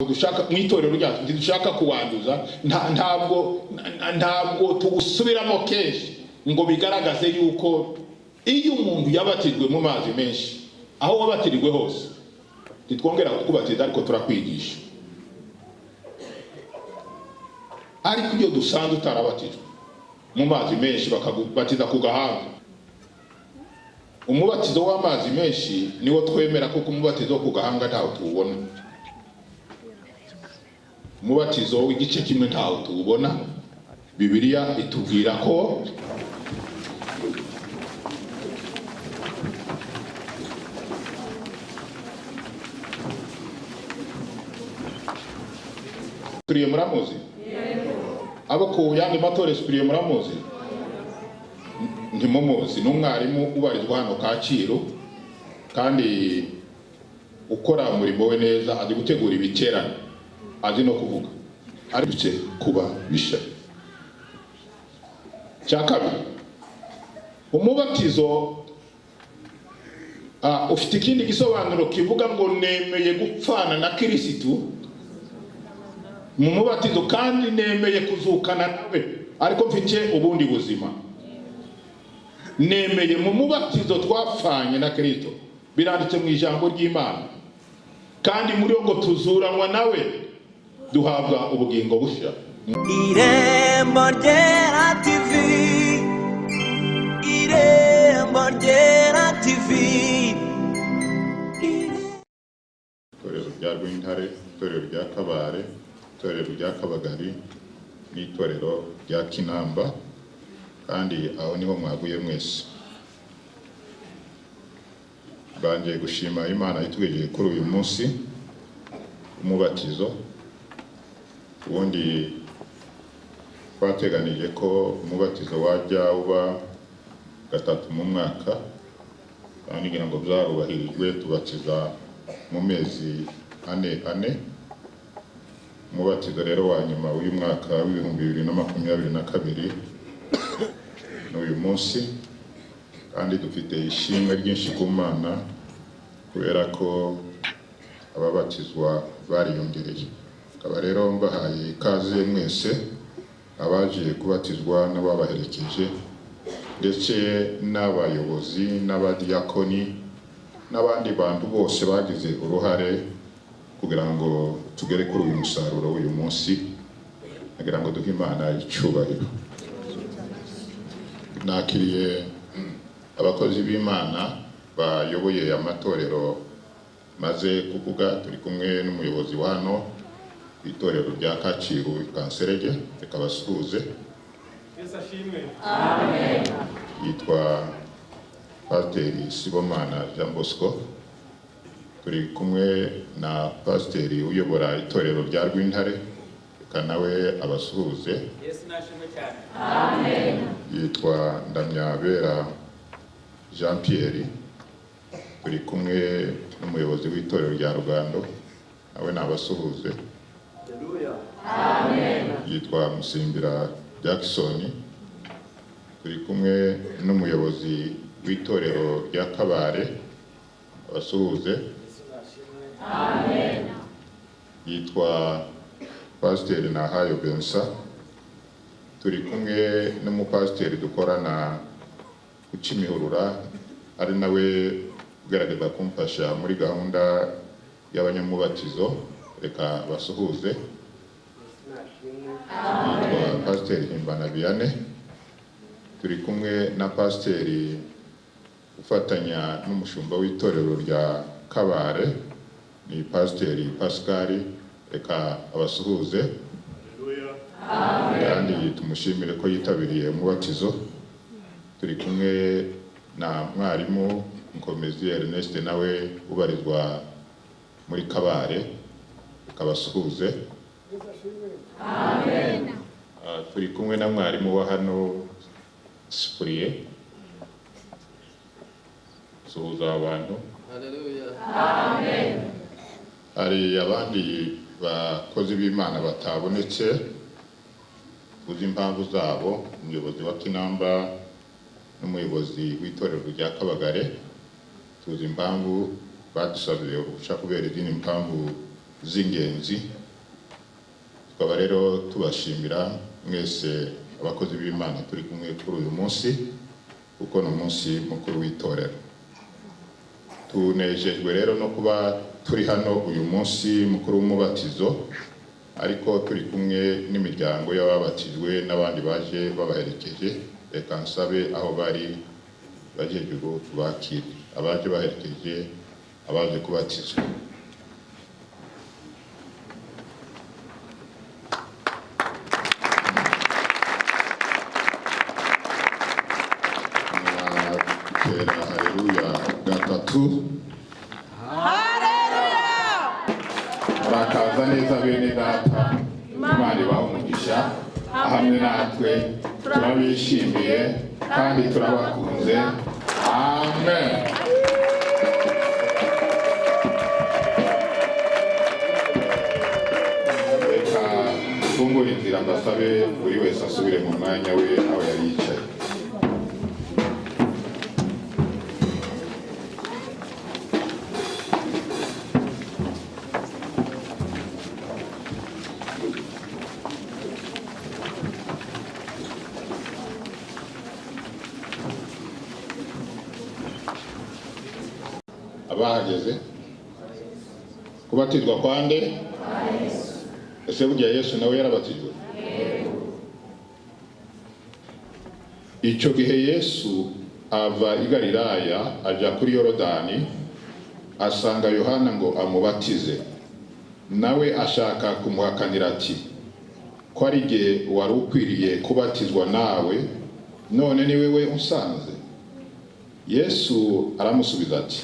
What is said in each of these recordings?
Dushaka mu itorero ryacu, ntidushaka kuwanduza. Ntabwo tuwusubiramo kenshi ngo bigaragaze yuko iyo umuntu yabatijwe mu mazi menshi, aho wabatirijwe hose, ntitwongera kukubatiza, ariko turakwigisha. Ariko iyo dusanze utarabatijwe mu mazi menshi, bakagubatiza ku gahanga, umubatizo w'amazi menshi niwo twemera, kuko umubatizo wo ku gahanga ntawo tuwubona, umubatizo w'igice kimwe ntawo tuwubona. Bibiliya itubwira ko turiye. Muramuzi abo ku yandi matorero, Sipiriye muramuzi? Ntimumuzi? Ni umwarimu ubarizwa hano Kacyiru kandi ukora umurimo we neza, azi gutegura ibiterane, azi no kuvuga, ariko kuba bisha. Cya kabiri, umubatizo ufite ikindi gisobanuro kivuga ngo nemeye gupfana na Kirisitu mu mubatizo, kandi nemeye kuzukana nawe, ariko mfite ubundi buzima. Nemeye mu mubatizo twapfanye na Kristo, biranditse mu ijambo ry'Imana, kandi muri wo ngo tuzuranwa nawe, duhabwa ubugingo bushya. Irembo Ryera TV, Irembo Ryera TV. Itorero rya Rwintare, itorero rya Kabare, itorero rya Kabagari n'itorero rya Kinamba, kandi aho niho mwaguye mwese. Mbanje gushima Imana itugejeje kuri uyu munsi umubatizo. Ubundi twateganije ko umubatizo wajya uba gatatu mu mwaka, kandi ngira ngo byarubahirijwe, tubatiza mu mezi ane ane. Umubatizo rero wa nyuma w'uyu mwaka w'2022 ni uyu munsi, kandi dufite ishimwe ryinshi ku Mana kubera ko ababatizwa bariyongereye. Akaba rero mbahaye ikaze mwese, abaje kubatizwa n'ababaherekeje, ndetse n'abayobozi n'abadiyakoni n'abandi bantu bose bagize uruhare kugira ngo tugere kuri uyu musaruro w'uyu munsi, kugira ngo duhe Imana icyubahiro. Nakiriye abakozi b'Imana bayoboye amatorero maze kuvuga. Turi kumwe n'umuyobozi wa hano ku itorero rya Kacyiru, Kanserege, reka basuhuze. Yesu ashimwe. Yitwa Pasiteri Sibomana Jean Bosco. Turi kumwe na pasiteri uyobora itorero rya Rwintare, reka nawe abasuhuze. Yesu nashimwe cyane. Yitwa Ndamyabera Jean Pierre. Turi kumwe n'umuyobozi w'itorero rya Rugando, nawe nabasuhuze. Yitwa Musimbira Jackson. Turi kumwe n'umuyobozi w'itorero rya Kabare, abasuhuze. Yesu nashimwe. Yitwa Pasiteri Nahayo Bensa. Turi kumwe n'umupasiteri dukorana ku Kimihurura, ari nawe ugerageza kumfasha muri gahunda y'abanyamubatizo, reka basuhuze. Yesu nashimwe. Yitwa Pasiteri Himbana Vianney. Turi kumwe na pasiteri ufatanya n'umushumba w'itorero rya Kabare, ni Pasiteri Pascal, reka abasuhuze. Kandi tumushimire ko yitabiriye umubatizo. Turi kumwe na mwarimu Nkomezi Ernest, nawe ubarizwa muri Kabare, reka abasuhuze. Turi kumwe na mwarimu wa hano Sipuriye, suhuza abantu. Hari abandi bakozi b'Imana batabonetse, uzi impamvu zabo, umuyobozi wa Kinamba n'umuyobozi w'itorero rya Kabagare, tuzi impamvu badusabiye uruhushya kubera izindi mpamvu. z'ingenzi. Tukaba rero tubashimira mwese abakozi b'Imana turi kumwe kuri uyu munsi, kuko ni umunsi mukuru w'itorero. Tunejejwe rero no kuba turi hano uyu munsi mukuru w'umubatizo, ariko turi kumwe n'imiryango y'ababatijwe n'abandi baje babaherekeje. Reka nsabe aho bari baje hejuru tubakire, abaje baherekeje abaje kubatizwa. Tera haleluya gatatu. Murakaza neza bene data, Imana ibaha umugisha hamwe natwe, turabishimiye kandi turabakunze. Amen. Reka dufungure inzira, mbasabe buri wese asubire mu mwanya we aho yari yicaye. Abahageze kubatizwa kwande? Ese burya Yesu nawe yarabatijwe? Icyo gihe Yesu ava i Galilaya aja kuri Yorodani, asanga Yohana ngo amubatize. Nawe ashaka kumuhakanira ati: "Ko ari jye wari ukwiriye kubatizwa nawe, none ni wewe unsanze?" Yesu aramusubiza ati: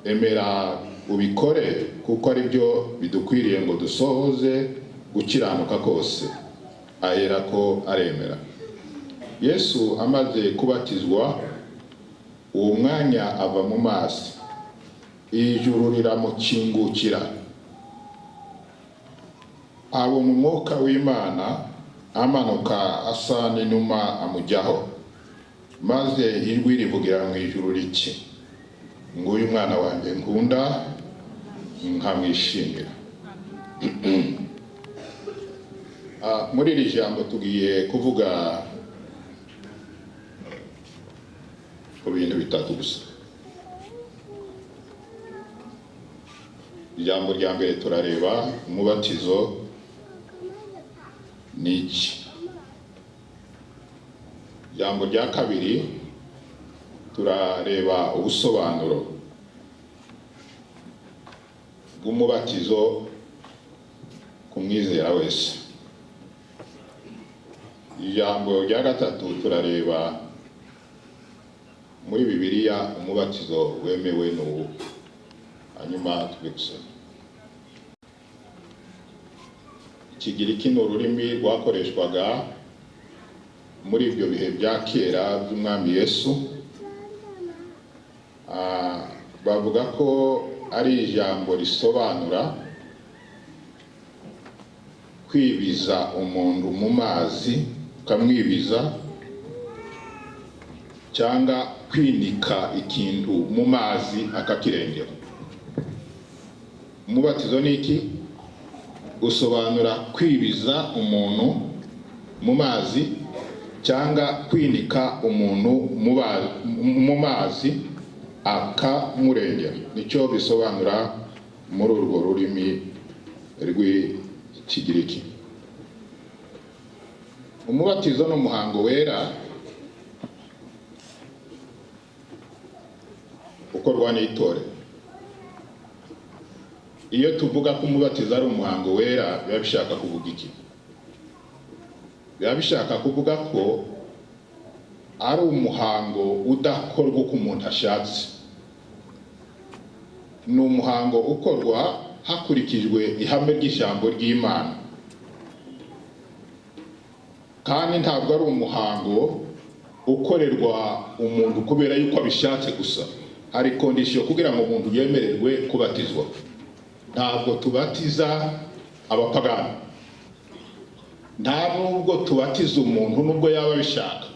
"Emera ubikore, kuko ari byo bidukwiriye ngo dusohoze gukiranuka kose." Aherako aremera. Yesu amaze kubatizwa, uwo mwanya ava mu mazi, ijuru riramukingukira, abona Umwuka w'Imana amanuka asa n'inuma amujyaho, maze ijwi rivugira mu ijuru riti: "Nguyu umwana wanjye nkunda nkamwishimira." Muri iri jambo tugiye kuvuga ku bintu bitatu gusa. Ijambo rya mbere, turareba umubatizo ni iki. Ijambo rya kabiri, turareba ubusobanuro bw'umubatizo ku mwizera wese. Ijambo rya gatatu, turareba muri Bibiliya umubatizo wemewe ni uwu, hanyuma tujye gusoma. Ikigiriki ni ururimi rwakoreshwaga muri ibyo bihe bya kera by'Umwami Yesu. Bavuga ko ari ijambo risobanura kwibiza umuntu mu mazi, ukamwibiza, cyangwa kwinika ikintu mu mazi akakirengera. Umubatizo ni iki? Usobanura kwibiza umuntu mu mazi cyangwa kwinika umuntu mu mazi akamurengera. Nicyo bisobanura muri urwo rurimi rw'Ikigiriki. Umubatizo ni umuhango wera ukorwa n'itorero. Iyo tuvuga ko umubatizo ari umuhango wera, biba bishaka kuvuga iki? Biba bishaka kuvuga ko ari umuhango udakorwa uko umuntu ashatse. Ni umuhango ukorwa hakurikijwe ihame ry'ijambo ry'Imana, kandi ntabwo ari umuhango ukorerwa umuntu kubera yuko abishatse gusa. Hari condition kugira ngo umuntu yemererwe kubatizwa. Ntabwo tubatiza abapagani, nta nubwo tubatiza umuntu nubwo yaba abishaka,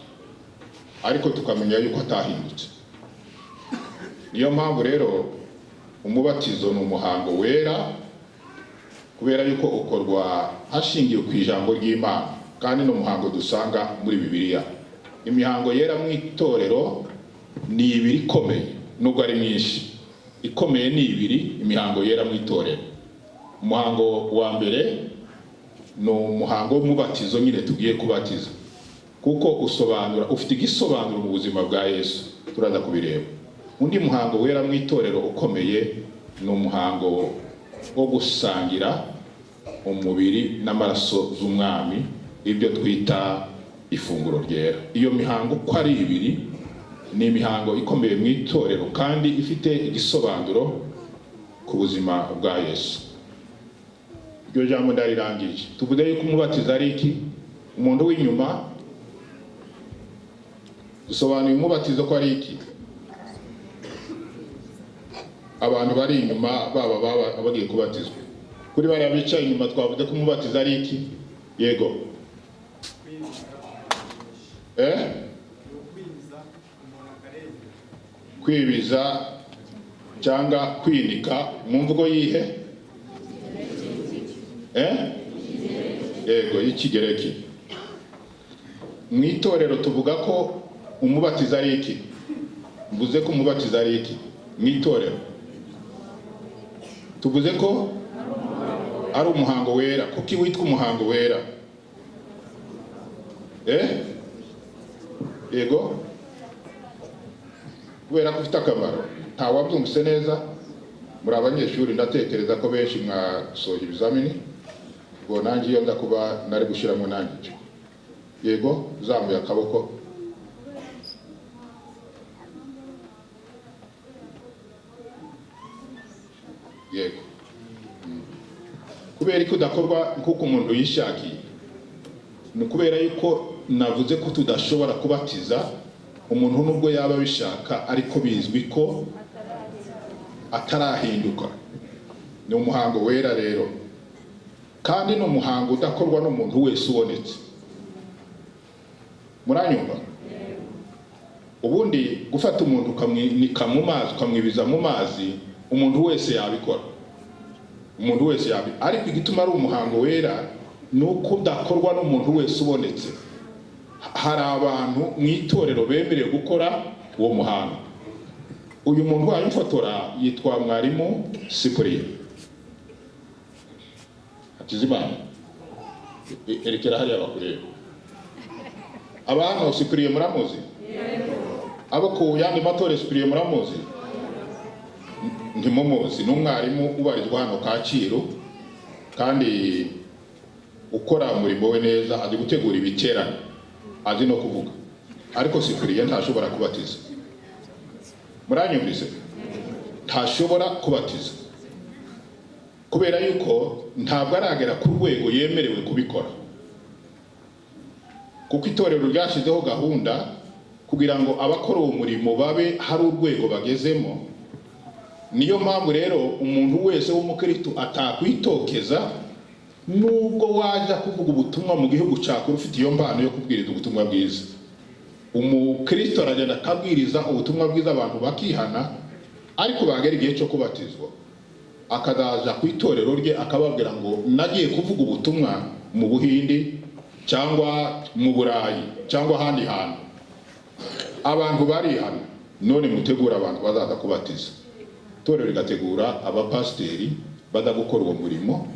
ariko tukamenya yuko atahindutse. Niyo mpamvu rero umubatizo ni umuhango wera. Kubera yuko ukorwa hashingiwe ku ijambo ry'Imana, kandi ni umuhango dusanga muri Bibiliya. Imihango yera mu itorero ni ibiri ikomeye, nubwo ari myinshi. Ikomeye ni ibiri, imihango yera mu itorero. Umuhango wa mbere ni umuhango w'umubatizo nyine tugiye kubatiza, kuko usobanura, ufite igisobanuro mu buzima bwa Yesu, turaza kubireba. Undi muhango wera mu itorero ukomeye ni umuhango wo gusangira umubiri n'amaraso z'Umwami, ibyo twita ifunguro ryera. Iyo mihango uko ari ibiri ni imihango ikomeye mu itorero kandi ifite igisobanuro ku buzima bwa Yesu. Iryo jambo ndarirangije. Tuvuge yuko umubatizo ari iki? Umuntu w'inyuma, dusobanuye umubatizo ko ari iki? Abantu bari inyuma, baba bagiye kubatizwa, kuri bariya bicaye inyuma, twavuze ko umubatizo ari iki? Yego. Ni ukwibiza umuntu akarengera. Kwibiza cyangwa kwinika mu mvugo yihe? Yego, y'Ikigereki. Mu itorero tuvuga ko umubatizo ari iki? Mvuze ko umubatizo ari iki mu itorero? Tuvuze ko ari umuhango wera. Kuki witwa umuhango wera? Yego, kubera ko ufite akamaro. Nta wabyumvise neza? Muri abanyeshuri, ndatekereza ko benshi mwasoje ibizamini. Ubwo nanjye iyo nza kuba nari gushyiramo nanjye icyo. Yego, uzamuye akaboko. Yego. Kubera ko udakorwa nk'uko umuntu yishakiye, ni ukubera yuko navuze ko tudashobora kubatiza umuntu nubwo yaba abishaka, ariko bizwi ko atarahinduka. Ni umuhango wera rero, kandi ni umuhango udakorwa n'umuntu wese ubonetse. Muranyumva? Ubundi gufata umuntu ukamwinika mu mazi, ukamwibiza mu mazi, umuntu wese yabikora, umuntu wese yabikora. Ariko igituma ari umuhango wera ni uko udakorwa n'umuntu wese ubonetse. Hari abantu mu itorero bemerewe gukora uwo muhango. Uyu muntu wabifotora yitwa mwarimu Cyprien Hakizimana. Erekera hariya bakureba. Abantu Cyprien muramuzi? Abo ku yandi matorero Cyprien muramuzi? Ntimumuzi? Ni umwarimu ubarizwa hano Kacyiru kandi ukora umurimo we neza, azi gutegura ibiterane, azi no kuvuga. Ariko Cyprien ntashobora kubatiza. Muranyumvise? Ntashobora kubatiza kubera yuko ntabwo aragera ku rwego yemerewe kubikora, kuko itorero ryashyizeho gahunda kugira ngo abakora uwo murimo babe hari urwego bagezemo. Niyo mpamvu rero umuntu wese w'umukristo atakwitokeza, nubwo waja kuvuga ubutumwa mu gihugu cyawe ufite iyo mpano yo kubwiriza ubutumwa bwiza. Umukristo aragenda akabwiriza ubutumwa bwiza, abantu bakihana, ariko bagera igihe cyo kubatizwa akazaza ku itorero rye akababwira ngo nagiye kuvuga ubutumwa mu Buhindi cyangwa mu Burayi cyangwa ahandi hantu, abantu barihana, none mutegura abantu bazaza kubatiza. Itorero rigategura abapasiteri baza gukora uwo murimo,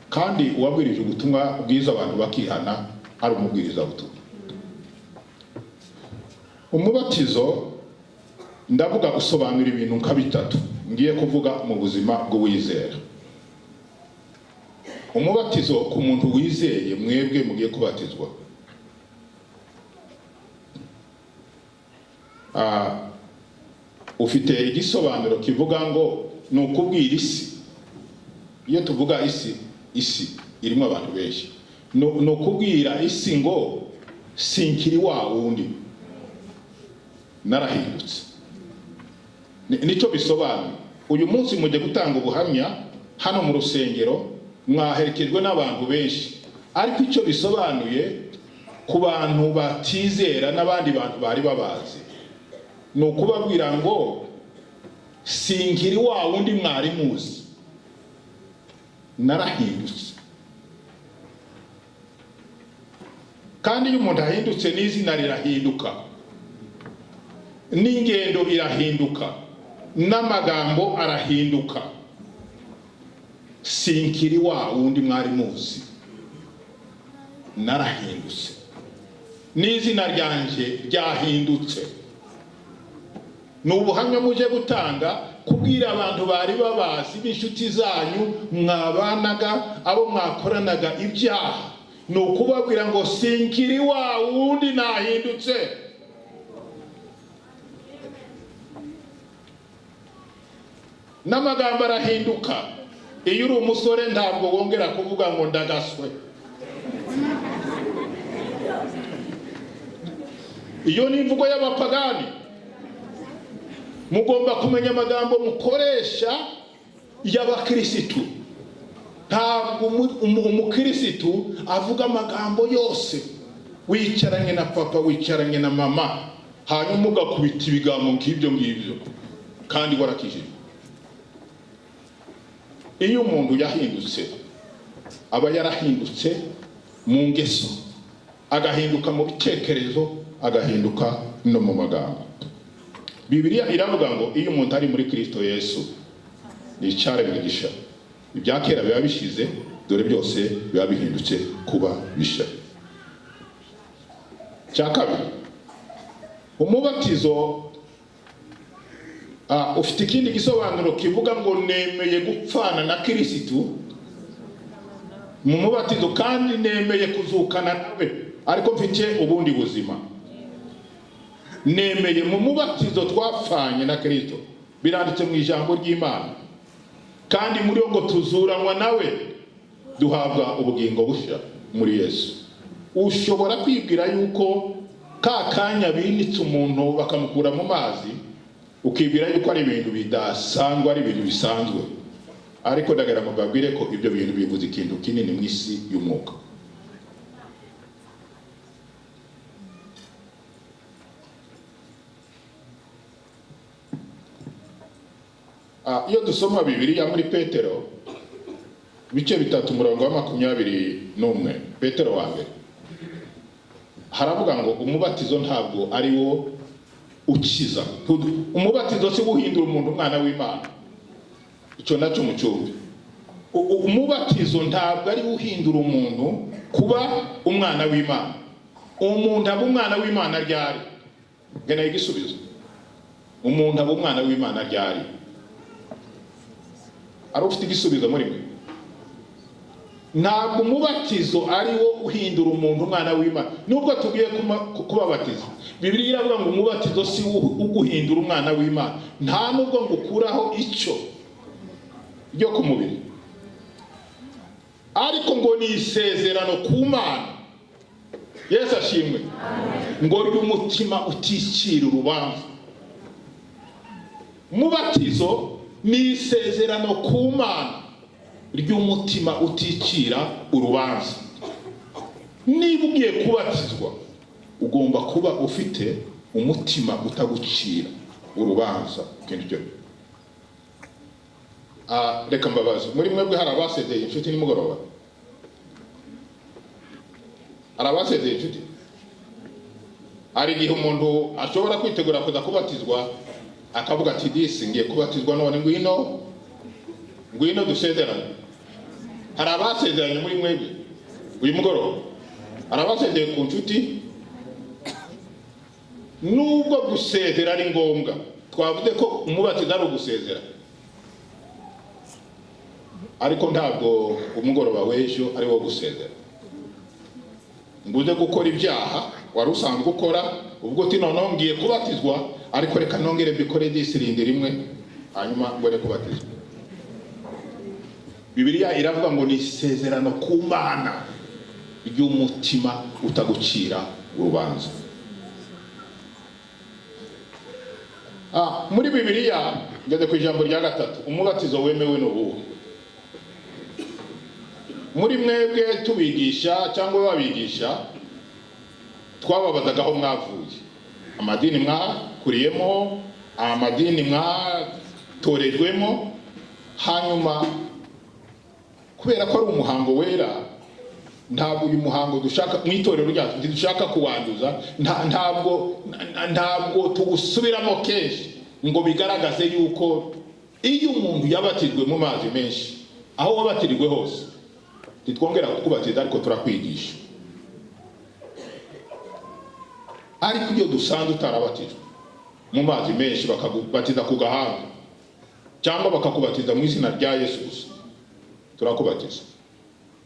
kandi uwabwirije ubutumwa bwiza abantu bakihana ari umubwirizabutumwa. Umubatizo, ndavuga, usobanura ibintu nka bitatu ngiye kuvuga mu buzima bw'uwizera. Umubatizo ku muntu wizeye, mwebwe mugiye kubatizwa, ufite igisobanuro kivuga ngo ni ukubwira isi. Iyo tuvuga isi, isi irimo abantu benshi. Ni ukubwira isi ngo sinkiri wa wundi, narahindutse. Nicyo bisobanuye. Uyu munsi mujye gutanga ubuhamya hano mu rusengero, mwaherekejwe n'abantu benshi, ariko icyo bisobanuye ku bantu batizera n'abandi bantu bari babazi ni ukubabwira ngo sinkiri wa wundi mwari muzi, Narahindutse. Kandi iyo umuntu ahindutse, n'izina rirahinduka, n'ingendo irahinduka, n'amagambo arahinduka. Sinkiri wa wundi mwari muzi, narahindutse, n'izina ryanjye ryahindutse. Ni ubuhamya muje gutanga, kubwira abantu bari babazi b'inshuti zanyu mwabanaga, abo mwakoranaga ibyaha. Ni ukubabwira ngo sinkiri wa wundi, nahindutse. N'amagambo arahinduka. Iyo uri umusore, ntabwo wongera kuvuga ngo ndagaswe. Iyo ni imvugo y'abapagani. Mugomba kumenya amagambo mukoresha y'abakirisitu. Ntabwo umukirisitu avuga amagambo yose. Wicaranye na papa, wicaranye na mama, hanyuma ugakubita ibigambo nk'ibyo ngibyo kandi warakijijwe. Iyo umuntu yahindutse, aba yarahindutse mu ngeso, agahinduka mu bitekerezo, agahinduka no mu magambo. Bibiliya iravuga ngo iyo umuntu ari muri Kristo Yesu, ni icyaremwe gisha, ibya kera biba bishize, dore byose biba bihindutse kuba bisha. Cya kabiri, umubatizo ufite ikindi gisobanuro kivuga ngo nemeye gupfana na Kirisitu mu mubatizo, kandi nemeye kuzukana nawe, ariko mfite ubundi buzima. Nemeye mu mubatizo twapfanye na Kristo, biranditse mu ijambo ry'Imana, kandi muri wo ngo tuzuranwa nawe, duhabwa ubugingo bushya muri Yesu. Ushobora kwibwira yuko ka kanya binitse umuntu bakamukura mu mazi, ukibwira yuko ari ibintu bidasanzwe, ari ibintu bisanzwe, ariko ndagira ngo mbabwire ko ibyo bintu bivuze ikintu kinini mu isi y'umwuka. Iyo dusoma Bibiliya muri Petero ibice 3, umurongo wa 21, Petero wa mbere, haravuga ngo umubatizo ntabwo ari wo ukiza. Umubatizo si uhindura umuntu umwana w'Imana, icyo nacyo mucyumve. Umubatizo ntabwo ari wo uhindura umuntu kuba umwana w'Imana. Umuntu aba umwana w'Imana ryari? Ngeneye igisubizo. Umuntu aba umwana w'Imana ryari? Ari ufite igisubizo muri mwe? Ntabwo umubatizo ari wo uhindura umuntu umwana w'Imana, nubwo tugiye kubabatiza. Bibiliya iravuga ngo umubatizo si wo uguhindura umwana w'Imana, nta nubwo ngo ukuraho icyo ryo ku mubiri, ariko ngo ni isezerano ku Mana. Yesu ashimwe. Ngo ry'umutima uticira urubanza. Umubatizo ni isezerano ku Mana ry'umutima uticira urubanza. Niba ugiye kubatizwa, ugomba kuba ufite umutima utagucira urubanza. Ikintu cyo reka mbabaze, muri mwebwe hari abasezeye inshuti nimugoroba? Hari abasezeye inshuti? Hari igihe umuntu ashobora kwitegura kuza kubatizwa, akavuga ati disi ngiye kubatizwa, none ngwino, ngwino dusezerane. Hari abasezeranye muri mwebwe uyu mugoroba? Hari abasezeye ku nshuti? Nubwo gusezera ari ngombwa, twavuze ko umubatizo ari ugusezera, ariko ntabwo umugoroba w'ejo ari wo gusezera ngo uze gukora ibyaha wari usanzwe ukora, ubwo uti noneho ngiye kubatizwa, ariko reka nongere mbikore disirindi rimwe, hanyuma ngore kubatizwa. Bibiliya iravuga ngo ni isezerano ku Mana ry'umutima utagucira urubanza. Muri Bibiliya, ngeze ku ijambo rya gatatu, umubatizo wemewe ni uwuhe? Muri mwebwe tubigisha cyangwa babigisha, twababazaga aho mwavuye, amadini mwakuriyemo, amadini mwatorejwemo, hanyuma Kubera ko ari umuhango wera, ntabwo uyu muhango dushaka mu itorero ryacu, ntidushaka kuwanduza. Ntabwo tuwusubiramo kenshi ngo bigaragaze yuko iyo umuntu yabatijwe mu mazi menshi, aho wabatirijwe hose, ntitwongera kukubatiza, ariko turakwigisha. Ariko iyo dusanze utarabatijwe mu mazi menshi, bakakubatiza ku gahanga cyangwa bakakubatiza mu izina rya Yesu gusa, turakubatiza.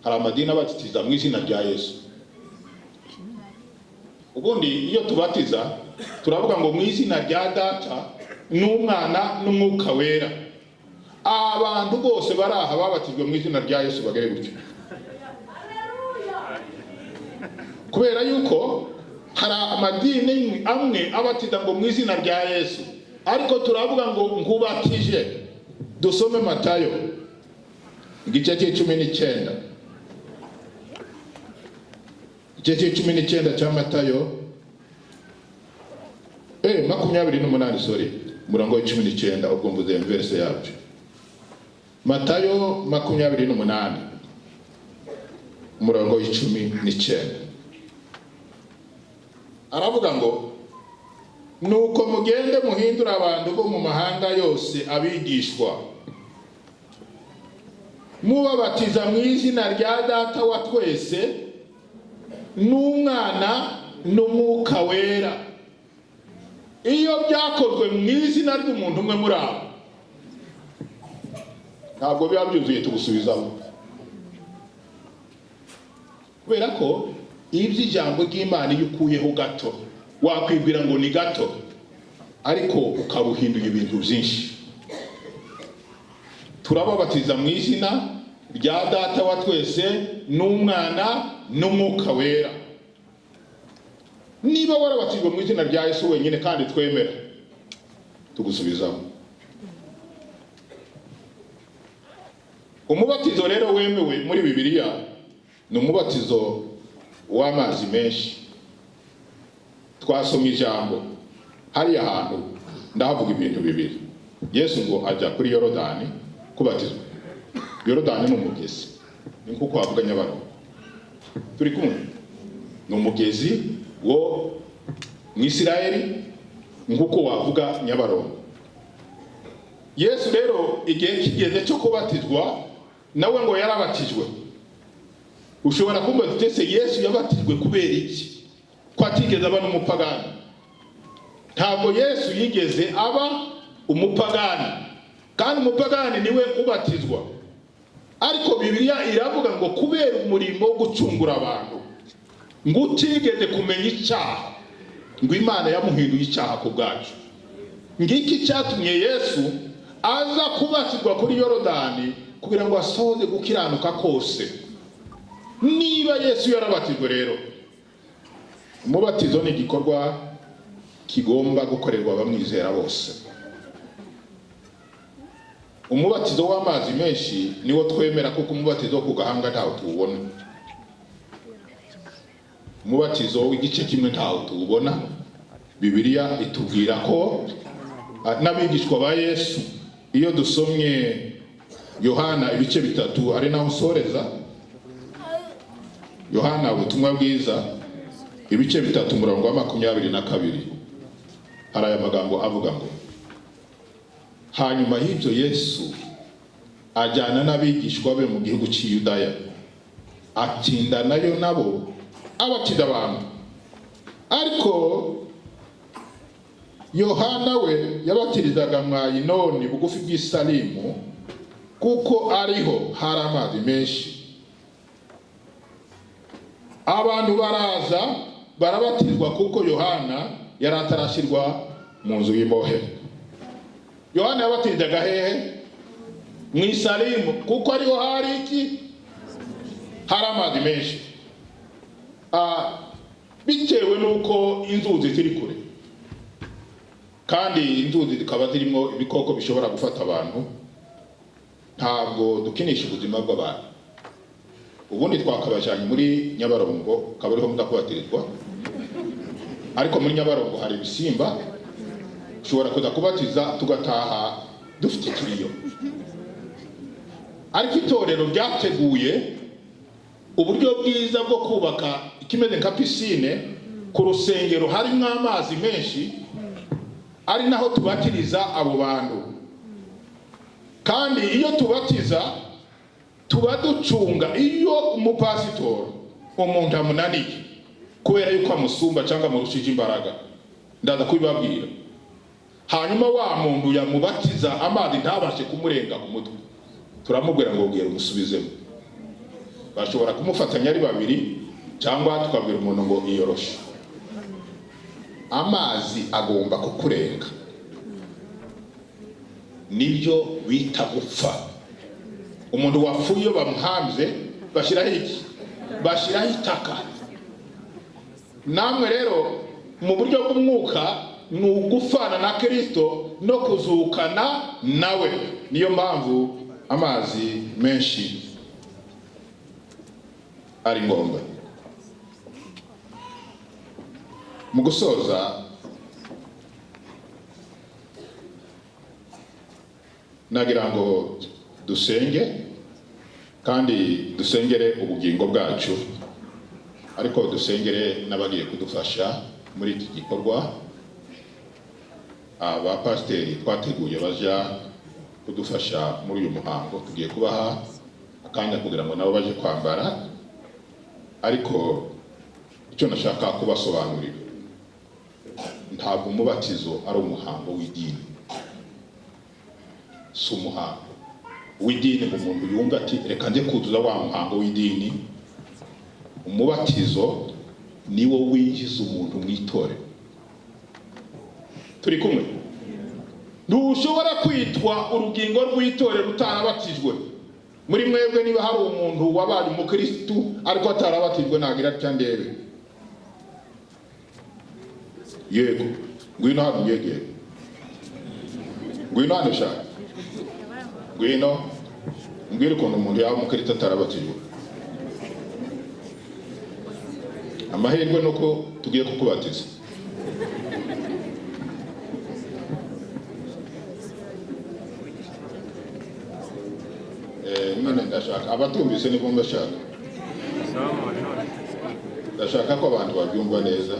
Hari amadini abatiza mu izina rya Yesu. Ubundi iyo tubatiza turavuga ngo mu izina rya Data n'Umwana n'Umwuka Wera. Abantu bose bari aha babatijwe mu izina rya Yesu bagere gutyo, kubera yuko hari amadini amwe abatiza ngo mu izina rya Yesu, ariko turavuga ngo nkubatije. Dusome Matayo igice cy'19, igice cy'19 cya Matayo, 28, sorry, umurongo w'19. Ubwo mvuze verse yabyo, Matayo 28 umurongo w'19, aravuga ngo: "Nuko mugende muhindure abantu bo mu mahanga yose abigishwa, mubabatiza mu izina rya Data wa twese n'Umwana n'Umwuka Wera." Iyo byakozwe mu izina ry'umuntu umwe muri abo, ntabwo biba byuzuye, tugusubizamo, kubera ko iby'ijambo ry'Imana iyo ukuyeho gato, wakwibwira ngo ni gato, ariko ukaba uhinduye ibintu byinshi. Turababatiza mu izina rya Data wa twese n'Umwana n'Umwuka Wera. Niba warabatijwe mu izina rya Yesu wenyine kandi twemera, tugusubizamo. Umubatizo rero wemewe muri Bibiliya ni umubatizo w'amazi menshi. Twasomye ijambo hariya hantu, ndahavuga ibintu bibiri. Yesu ngo ajya kuri Yorodani kubatizwa. Yorodani ni umugezi, ni nkuko wavuga Nyabarongo. Turi kumwe? Ni umugezi wo mu Isirayeli, nkuko wavuga Nyabarongo. Yesu rero igihe kigeze cyo kubatizwa, nawe ngo yarabatijwe. Ushobora kumva uti: "Ese Yesu yabatijwe kubera iki, ko atigeze aba n'umupagani?" Ntabwo Yesu yigeze aba umupagani, kandi umupagani niwe ubatizwa. Ariko Bibiliya iravuga ngo kubera umurimo wo gucungura abantu, ngo utigeze kumenya icyaha, ngo Imana yamuhinduye icyaha ku bwacu. Ngiki cyatumye Yesu aza kubatizwa kuri Yorodani, kugira ngo asohoze gukiranuka kose. Niba Yesu yarabatijwe rero, umubatizo ni igikorwa kigomba gukorerwa abamwizera bose. Umubatizo w'amazi menshi niwo twemera, kuko umubatizo wo ku gahanga ntawo tuwubona, umubatizo w'igice kimwe ntawo tuwubona. Bibiliya itubwira ko n'abigishwa ba Yesu, iyo dusomye Yohana ibice 3, ari naho nsoreza, Yohana ubutumwa bwiza ibice 3 umurongo wa 22, hari aya magambo avuga ngo: "Hanyuma y'ibyo Yesu ajyana n'abigishwa be mu gihugu cy'i Yudaya, atindanayo nabo, abatiza abantu. Ariko Yohana we yabatirizaga mwa Ayinoni bugufi bw'i Salimu, kuko ariho hari amazi menshi. Abantu baraza barabatizwa, kuko Yohana yari atarashyirwa mu nzu y'imbohe." Yohana yabatirizaga hehe? Mu Isalimu, kuko ariho hari iki? Hari amazi menshi. Bitewe n'uko inzuzi ziri kure, kandi inzuzi zikaba zirimo ibikoko bishobora gufata abantu, ntabwo dukinisha ubuzima bw'abantu. Ubundi twakabajanye muri Nyabarongo, akaba ariho mudakubatirizwa, ariko muri Nyabarongo hari ibisimba, ushobora kuza kubatiza tugataha dufite ikiriyo. Ariko itorero ryateguye uburyo bwiza bwo kubaka ikimeze nka pisine ku rusengero, harimo amazi menshi, ari naho tubatiriza abo bantu. Kandi iyo tubatiza tuba ducunga. Iyo umupasitori umuntu amunaniye kubera yuko amusumba cyangwa amurushije imbaraga, ndaza kubibabwira, hanyuma wa muntu yamubatiza amazi ntabashe kumurenga ku mutwe, turamubwira ngo bwira umusubizemo. Bashobora kumufatanya ari babiri, cyangwa tukabwira umuntu ngo iyoroshe. Amazi agomba kukurenga, nibyo bita gupfa. Umuntu wapfuye iyo bamuhambye bashyiraho iki? Bashyiraho itaka. Namwe rero mu buryo bw'umwuka ni ugupfana na Kirisito no kuzukana nawe. Niyo mpamvu amazi menshi ari ngombwa. Mu gusoza, nagira ngo dusenge kandi dusengere ubugingo bwacu, ariko dusengere n'abagiye kudufasha muri iki gikorwa, abapasiteri twateguye baja kudufasha muri uyu muhango. Tugiye kubaha akanya kugira ngo nabo baje kwambara. Ariko icyo nashaka kubasobanurira, ntabwo umubatizo ari umuhango w'idini. Si umuhango w'idini ngo umuntu yumve ati: "Reka njye kuzuza wa muhango w'idini." Umubatizo niwo winjiza umuntu mu itorero. Turi kumwe? Ntushobora kwitwa urugingo rw'itorero utarabatijwe. Muri mwebwe niba hari umuntu wabaye umukirisitu ariko atarabatijwe, nagira atya ndebe. Yego, ngwino hano unyegere, ngwino hano shaka, ngwino mbwire ukuntu umuntu yaba umukirisitu atarabatijwe. Amahirwe ni uko tugiye kukubatiza. Nyine ndashaka abatumvise, nibwo ndashaka ndashaka ko abantu babyumva neza.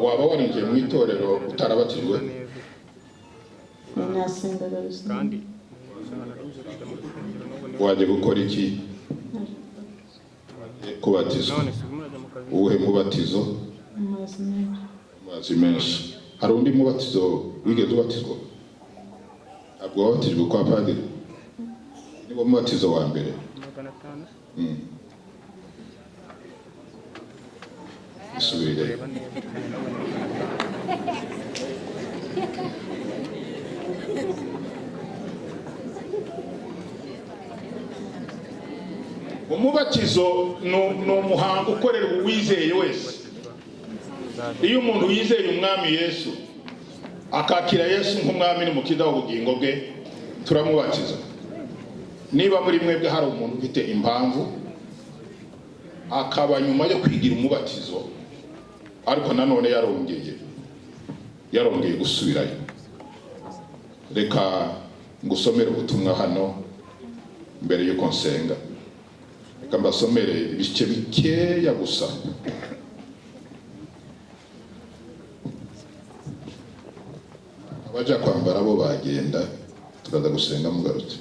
Waba warinjiye mu itorero utarabatijwe? Nasengaga bisanzwe. Wajya gukora iki? Kubatizwa. Uwuhe mubatizo? Amazi menshi. Amazi menshi. Hari undi mubatizo wigeze ubatizwa? Ntabwo wabatijwe kwa padiri? Niwo mubatizo wa mbere. Isubirire. Umubatizo ni umuhango ukorerwa uwizeye wese. Iyo umuntu yizeye Umwami Yesu, akakira Yesu nk'Umwami n'Umukiza w'ubugingo bwe, turamubatiza. Niba muri mwebwe hari umuntu ufite impamvu, akaba nyuma yo kwigira umubatizo ariko nanone yarongeye gusubirayo, reka ngusomere ubutumwa hano mbere y'uko nsenga. Reka mbasomere ibice bikeya gusa. Abaja kwambara bo bagenda, tukaza gusenga mugarutse.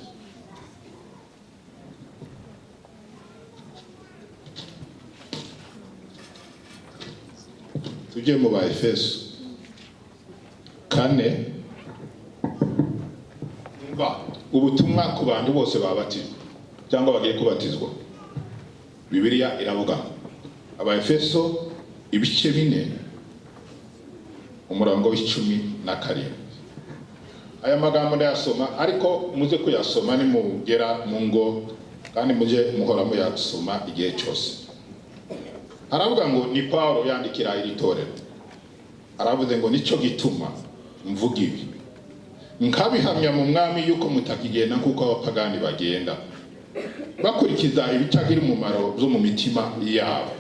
Tujye mu ba Efeso 4. Umva ubutumwa ku bantu bose babatijwe cyangwa bagiye kubatizwa. Bibiliya iravuga ngo, Aba Efeso ibice 4, umurongo wa 17. Aya magambo ndayasoma, ariko muze kuyasoma nimugera mu ngo, kandi mujye muhora muyasoma igihe cyose. Aravuga ngo, ni Paulo yandikira iri torero, aravuze ngo: "Nicyo gituma mvuga ibi, nkabihamya mu Mwami, yuko mutakigenda nk'uko abapagani bagenda, bakurikiza ibitagira umumaro byo mu mitima yabo.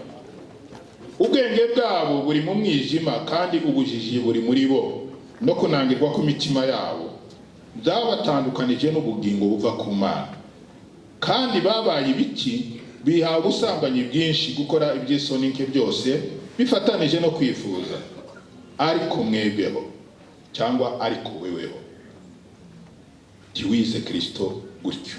Ubwenge bwabo buri mu mwijima, kandi ubujiji buri muri bo no kunangirwa kw'imitima yabo." Byabatandukanije n'ubugingo buva ku Mana, kandi babaye ibiki, bihawe ubusambanyi bwinshi, gukora iby'isoni nke byose bifatanije no kwifuza. Ariko mwebweho, cyangwa ariko weweho, ntiwize Kristo gutyo.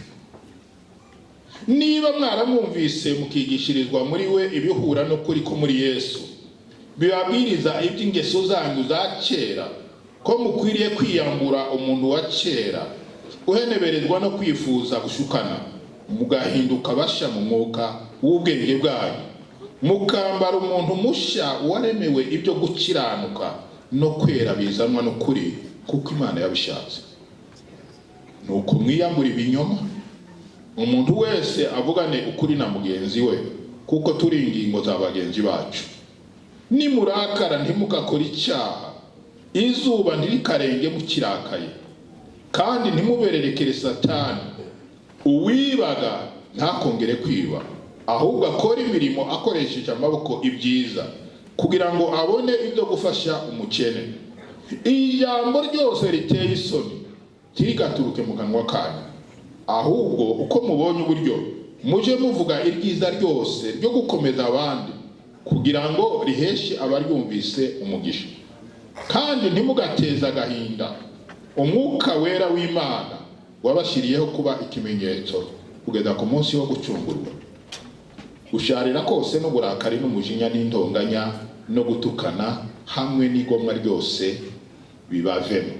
Niba mwaramwumvise, mukigishirizwa muri we ibihura n'ukuri ko muri Yesu, bibabwiriza iby'ingeso zanyu za kera, ko mukwiriye kwiyambura umuntu wa kera uheneberezwa no kwifuza gushukana, mugahinduka basha mu mwuka w'ubwenge bwanyu, mukambara umuntu mushya waremewe ibyo gukiranuka no kwera bizanwa n'ukuri, kuko Imana yabishatse. Nuko mwiyambura ibinyoma, umuntu wese avugane ukuri na mugenzi we, kuko turi ingingo za bagenzi bacu. Nimurakara ntimugakore icyaha, izuba ntirikarenge mukirakaye, kandi ntimubererekere Satani. Uwibaga ntakongere kwiba, ahubwo akore imirimo akoresheje amaboko ibyiza, kugira ngo abone ibyo gufasha umukene. Ijambo ryose riteye isoni ntirigaturuke mu kanwa kanyu, ahubwo uko mubonye uburyo mujye muvuga iryiza ryose ryo gukomeza abandi, kugira ngo riheshe abaryumvise umugisha. Kandi ntimugateze agahinda Umwuka Wera w'Imana wabashyiriyeho kuba ikimenyetso kugeza ku munsi wo gucungurwa. Gusharira kose n'uburakari n'umujinya n'intonganya no gutukana hamwe n'igomwa ryose bibavemo.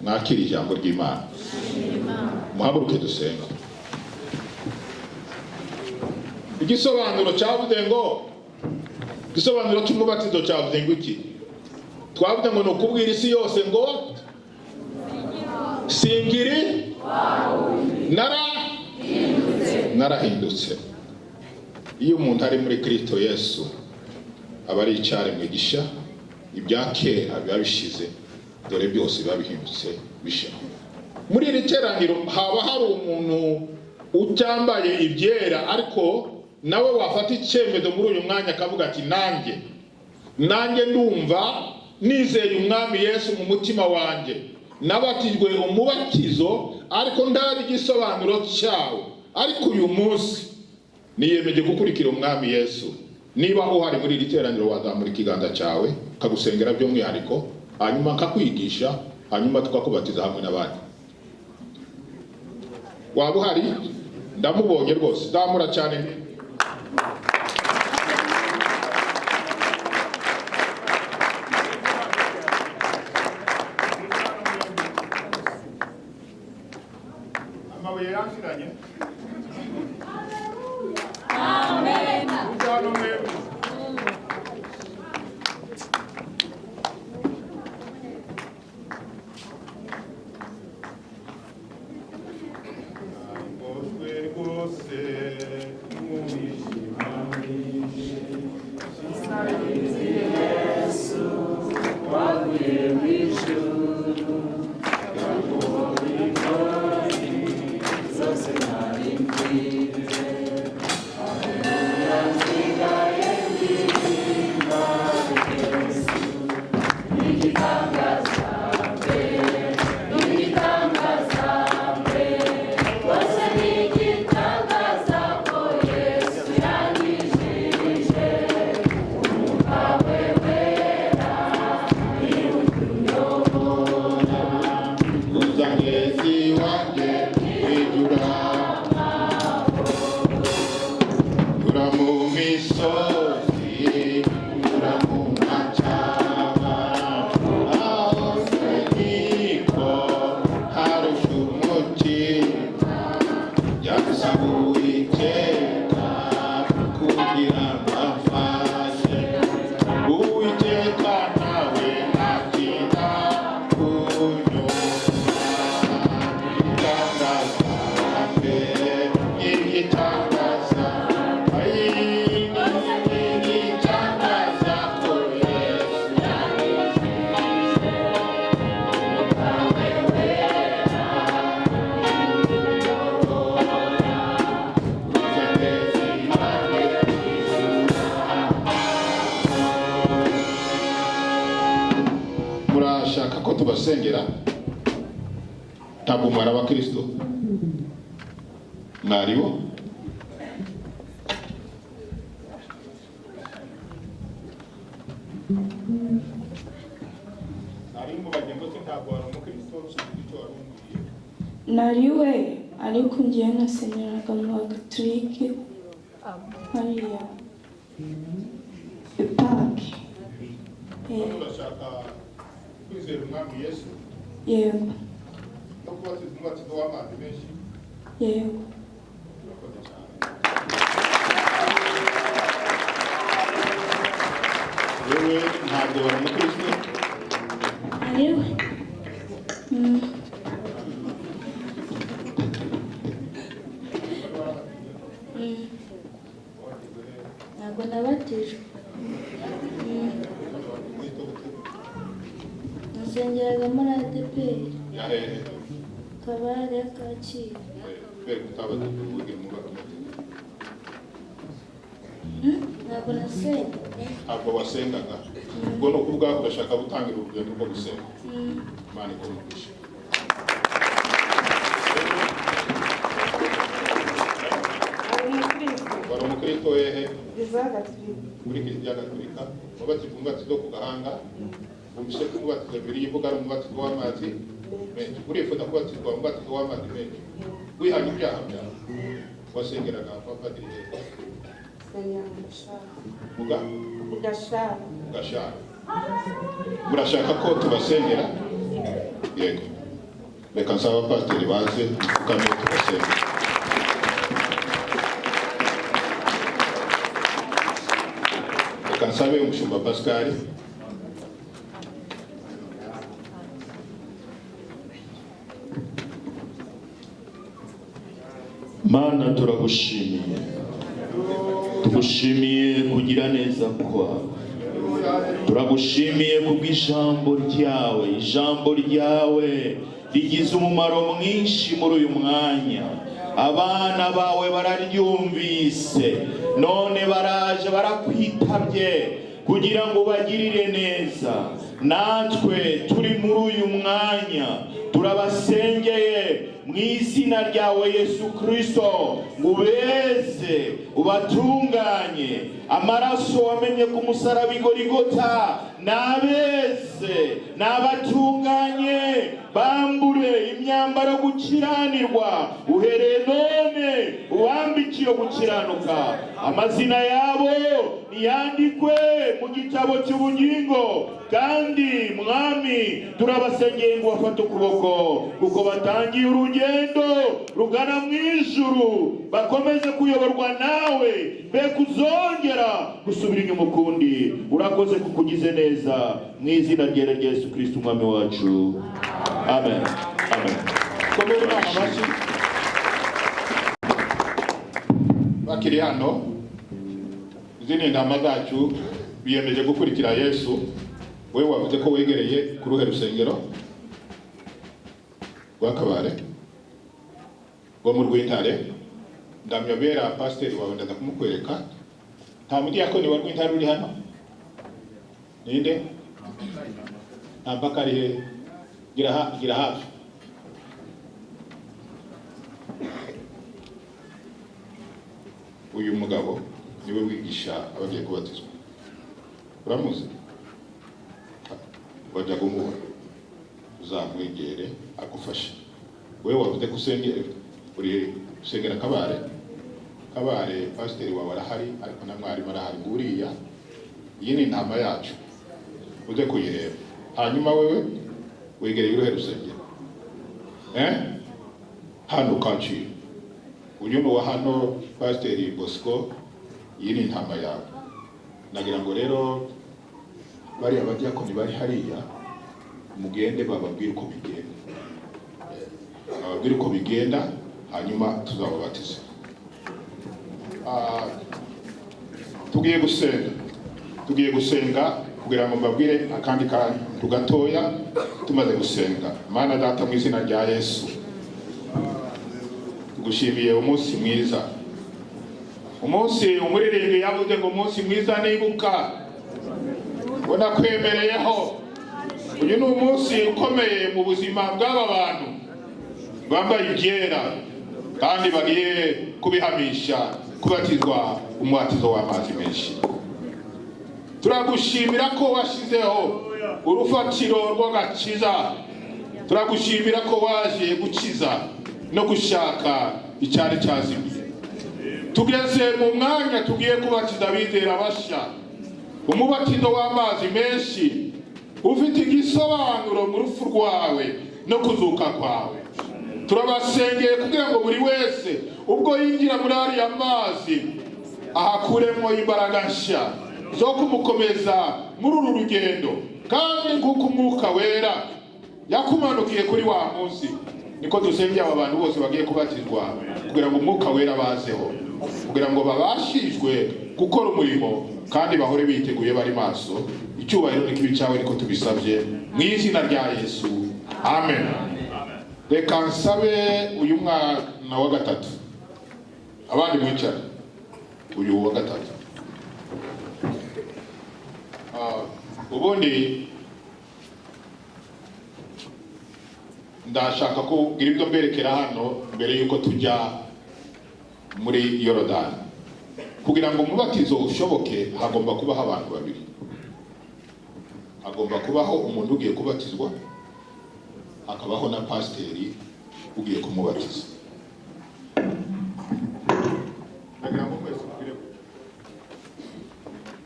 Mwakire ijambo ry'Imana. Muhaguruke dusenga. Igisobanuro cyavuze ngo, igisobanuro cy'umubatizo cyavuze ngo iki? Twavuze ngo ni ukubwira isi yose ngo singiri narahindutse. Iyo umuntu ari muri Kristo Yesu aba ari icyaremwe gishya, ibya kera biba bishize, dore byose biba bihindutse bishya. Muri iri teraniro haba hari umuntu utambaye ibyera, ariko nawe wafata icyemezo muri uyu mwanya akavuga ati nanjye ndumva nizeye Umwami Yesu mu mutima wanjye, nabatijwe umubatizo ariko ndazi igisobanuro cyawo, ariko uyu munsi niyemeje gukurikira Umwami Yesu. Niba uhari muri iri teraniro, wazamura ikiganza cyawe, nkagusengera by'umwihariko, hanyuma nkakwigisha, hanyuma tukakubatiza hamwe n'abandi. Waba uhari? Ndamubonye rwose, zamura cyane. Amabuye yanshiranye. Ujyana mwembi. Ngoswe rwose n'umwijima mwinshi. Uzangezi wanjye ijura, ura mu misozi, ura mu macaba, aho se niko harusha umutima, yansaba Uwiteka kugira ngo amfashe. Uwiteka nawe akira kunyumva. Igitangaza mbere, igitangaza, ayi, igitangaza ko Yesu. Murashaka ko tubasengera? Ntabwo mwari abakristo? Mwaribo? Nari mubajye ngo se ntabwo wari umukristo, sinzi icyo wari umbwiye. Nariwe, ariko ngiye nasengeraga mu Bagatulike hariya ipaki. None urashaka kwizera Umwami Yesu Yego. no kubatizwa umubatizo w'amazi menshi? Yego. Urakoze cyane. Wewe ntabwo wari umukristo? Ariwe. Ntabwo nabatijwe. Nasengeraga muri ADEPR. Yahehe? Kabare ya Kacyiru. Kubera kutabatijwe ubuge mubatijwe? Ntabwo nasengaga. Ntabwo wasengaga. Ubwo ni ukuvuga urashaka gutangira urugendo rwo gusenga. Imana iguhe umugisha. Ari umukristo. Wari umukristo hehe? Kiliziya Gatolika. Muri Kiliziya Gatolika. Wabatijwe umubatizo ku gahanga. Wumvise ko umubatizo bibiri ivuga ari umubatizo w'amazi menshi. Urifuza kubatizwa umubatizo w'amazi menshi, wihanye ibyaha byawe? Wasengeraga kwa padiri hehe? Sengera mu Gashara. Muga? Mu Gashara. Gashara. Murashaka ko tubasengera? Yego. Reka nsaba abapasiteri baze dupfukame tubasengera. Reka nsabe umushumba Pascal. Mana, turagushimiye, tugushimiye kugira neza kwawe, turagushimiye kubw'ijambo ryawe. Ijambo ryawe rigize umumaro mwinshi muri uyu mwanya. Abana bawe bararyumvise, none baraje barakwitabye kugira ngo bagirire neza. Natwe turi muri uyu mwanya turabasengeye mu izina ryawe Yesu Kristo, ngo ubeze, ubatunganye. Amaraso wamenye ku musaraba i Gorigota nabeze, nabatunganye, bambure imyambaro yo gukiranirwa, uhereye none ubambikiye gukiranuka. Amazina yabo niyandikwe mu gitabo cy'ubugingo. Kandi Mwami, turabasengeye ngo bafate ukuboko, kuko batangiye urugendo rugana mu ijuru, bakomeze kuyoborwa nawe, be kuzongera gusubira inyuma ukundi. Urakoze kuko ugize neza, mu izina ryera rya Yesu Kristo Umwami wacu, amen, amen. Komera Imana amashyi. Bakiri hano, izi ni intama zacu, biyemeje gukurikira Yesu. Wowe wavuze ko wegereye ku ruhe rusengero? Rwa Kabare, rwo mu Rwintare. Ndamya bera pasiteri wawe, ndaza kumukwereka. Nta mudiyakoni wa Rwintare uri hano? Ninde? Nta mpaka ari he? Gira hafi. Uyu mugabo niwe wigisha abagiye kubatizwa. Uramuzi? Wajya kumubona, uzamwegere agufashe. Wowe wavuze ko usengera, uri usengera Kabare. Kabare pasiteri wawe arahari, ariko na mwarimu arahari. Nguriya, iyi ni intama yacu, uze kuyireba. Hanyuma wewe wegereye uruhe rusengero? Hano Kacyiru. Uyu ni uwa hano, pasiteri Bosco. Iyi ni intama yawe. Nagira ngo rero bariya badiyakoni bari hariya, mugende bababwire uko bigenda, bababwire uko bigenda, hanyuma tuzababatiza. Tugiye gusenga, tugiye gusenga kugira ngo mbabwire akandi kantu gatoya. Tumaze gusenga, Mana Data, mu izina rya Yesu, tugushimiye umunsi mwiza, umunsi umuririmbyi yavuze ngo umunsi mwiza nibuka unakwemereyeho. Uyu ni umunsi ukomeye mu buzima bw'aba bantu. Bambaye ibyera kandi bagiye kubihamisha kubatizwa umubatizo w'amazi menshi. Turagushimira ko washyizeho urufatiro rw'agakiza. Turagushimira ko waje gukiza no gushaka icyari cyazimiye. Tugeze mu mwanya tugiye kubatiza abizera bashya umubatizo w'amazi menshi ufite igisobanuro mu rupfu rwawe no kuzuka kwawe. Turabasengeye kugira ngo buri wese ubwo yinjira muri ariya mazi ahakuremo imbaraga nshya zo kumukomeza muri uru rugendo, kandi nk'uko Umwuka Wera yakumanukiye kuri wa munsi, niko dusengeye aba bantu bose bagiye kubatizwa kugira ngo Umwuka Wera bazeho, kugira ngo babashishwe gukora umurimo kandi bahore biteguye bari maso. Icyubahiro n'ikibi cyawe, niko tubisabye mu izina rya Yesu, amen. Reka nsabe uyu mwana wa gatatu, abandi mwicara. Uyu wa gatatu. Ubundi ndashaka kugira ibyo mberekera hano mbere y'uko tujya muri Yorodani. Kugira ngo umubatizo ushoboke, hagomba kubaho abantu babiri. Hagomba kubaho umuntu ugiye kubatizwa, hakabaho na pasiteri ugiye kumubatiza. Ndagira ngo mwese mugire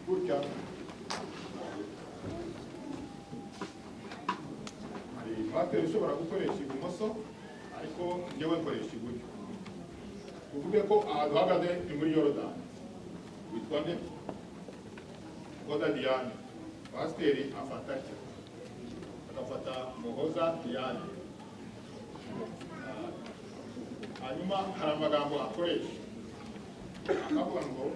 gutya. Hari pasiteri ushobora gukoresha ibumoso, ariko njyewe nkoresha iburyo. Tuvuge ko aha duhagaze ni muri Yorodani. Witwa nde? Muhoza Diane. Pasiteri afata atya, agafata Muhoza Diane. Hanyuma hari amagambo akoresha, akavuga ngo: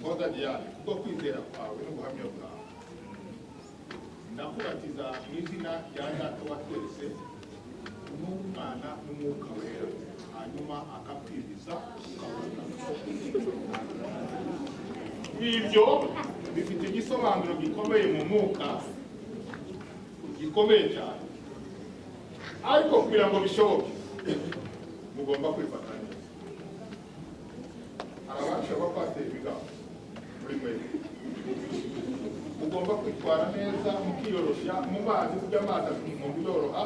"Muhoza Diane, kubwo kwizera kwawe n'ubuhamya bwawe, ndakubatiza mu izina rya Data wa twese n'Umwana n'Umwuka Wera." Hanyuma akakwibiza, ukabona. Ibyo bifite igisobanuro gikomeye mu mwuka, gikomeye cyane. Ariko kugira ngo bishoboke, mugomba kwifata neza. Hari abasha abapasiteri bigaho muri mwebwe. Mugomba kwitwara neza, mukiyoroshya mu mazi, kurya amazi atuma umuntu yoroha,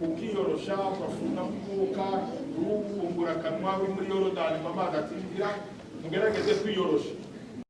ukiyorosha, ugafunga umwuka, ufungura akanwa uri muri Yorodani ngo amazi atinjira. Mugerageze kwiyorosha.